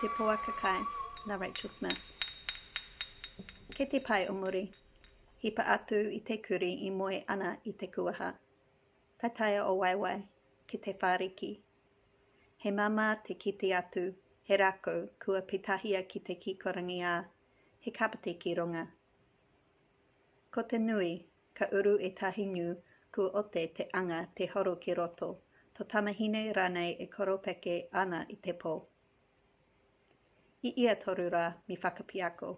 Te Poaka Kai, nā Rachel Smith. Kei te pae o muri, hipa atu i te kurī i moe ana i te kuaha. Taetaea o waewae, ki te whāriki. He māmā te kite atu he rākau kua pētahia ki te kikorangi ā, he kāpeti ki runga. Ko te nui, ka uru ētahi niu kua ote te anga te horo ki roto, tō tamahine rānei e koropeke ana i te pō. I ia toru rā me whakapiako.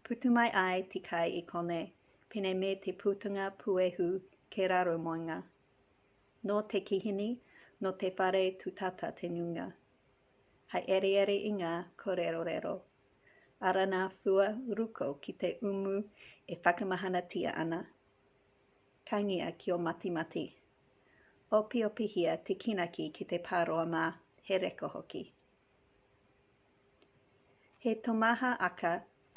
Putu mai ai te kai i konei, pēnei me te putunga puehu kei raro moenga. Nō te kihini, nō te whare tūtata te nuinga. Hai erieri i ngā kōrerorero. Ara nā fua ruko ki te umu e whakamahanatia ana. Kaingia ki o matimati. Opiopihia te kinaki ki te pāroa mā, he reka hoki. He tomaha aka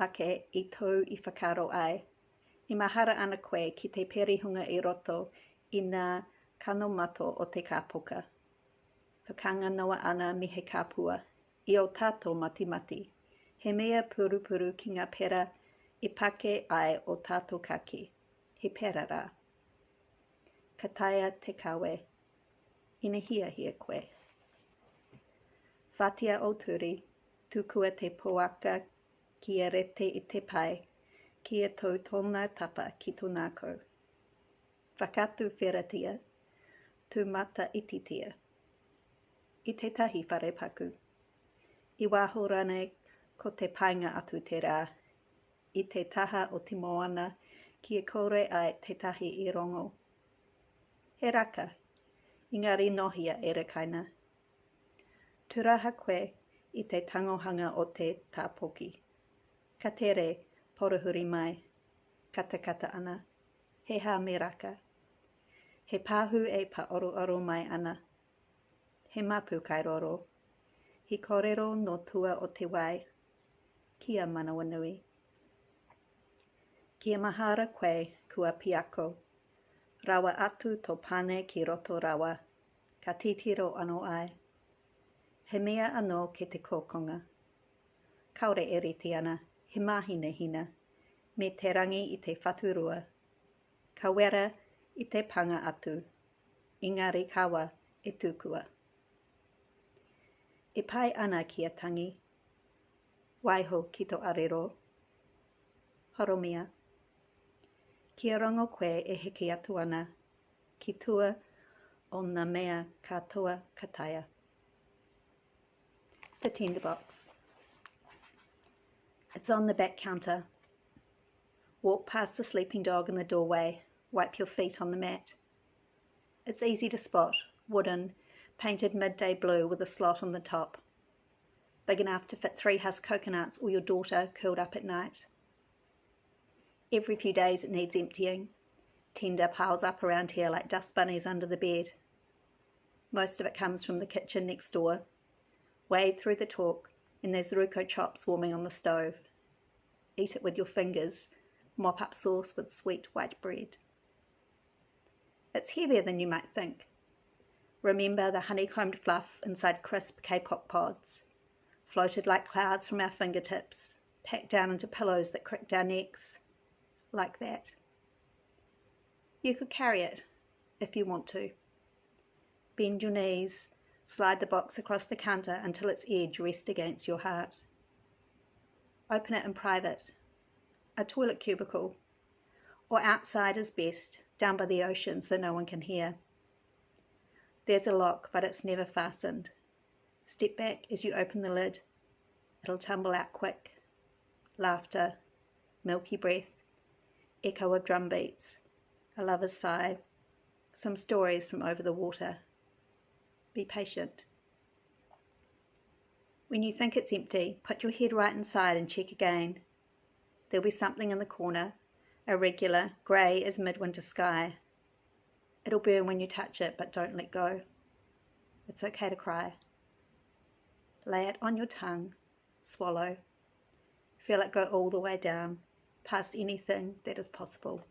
ake i tōu i whakaaro ai. E mahara ana koe ki te perehunga i roto i ngā kano mato o te kāpoka. Whakanga noa ana me he kapua, i ō tātou matimati, he mea purupuru ki ngā pera e pake ai ō tātou kaki, he pera rā. Ka taea te kawe ina hiahia koe. Whatia ō turi, tukua te poaka kia rete i te pae, kia tau tōna tapa ki tō ngākau. Whakatuwheratia, tūmataititia. I tētahi wharepaku. I waho rānei ko te painga atu tērā, i te taha o te moana kia kore ai tētahi i rongo. He raka, engari nohia e rekaina. Turaha koe i te tangohanga o te tāpoki. Ka tere porohuri mai, katakata ana, he hā me raka. He pāhū e pāorooro mai ana. He mapu kai roro. He kōrero nō tua o te wai. Kia manawanui. Kia mahara koe kua piako. Rawa atu tō pane ki roto rawa, ka titiro anō ai. He mea anō kei te kokonga. Kāore e rite ana, he māhinahina, me te rangi i te whaturua. Ka wera i te panga atu, engari kaua e tukua. E pai ana kia tangi, waiho ki tō arero. Horomia. Kia rongo koe e hiki atu ana ki tua o ngā mea katoa ka taea. The tinderbox. It's on the back counter. Walk past the sleeping dog in the doorway, wipe your feet on the mat. It's easy to spot, wooden, painted midday blue with a slot on the top. Big enough to fit three husk coconuts or your daughter curled up at night. Every few days it needs emptying. Tinder piles up around here like dust bunnies under the bed. Most of it comes from the kitchen next door. Wade through the talk, and there's ruko chops warming on the stove. Eat it with your fingers, mop up sauce with sweet white bread. It's heavier than you might think. Remember the honeycombed fluff inside crisp kapok pods, floated like clouds from our fingertips, packed down into pillows that cricked our necks, like that. You could carry it if you want to. Bend your knees, slide the box across the counter until its edge rests against your heart. Open it in private, a toilet cubicle, or outside is best, down by the ocean so no one can hear. There's a lock, but it's never fastened. Step back as you open the lid. It'll tumble out quick. Laughter, milky breath, echo of drum beats, a lover's sigh, some stories from over the water. Be patient. When you think it's empty, put your head right inside and check again. There'll be something in the corner, irregular, grey as midwinter sky. It'll burn when you touch it, but don't let go. It's okay to cry. Lay it on your tongue, swallow. Feel it go all the way down, past anything that is possible.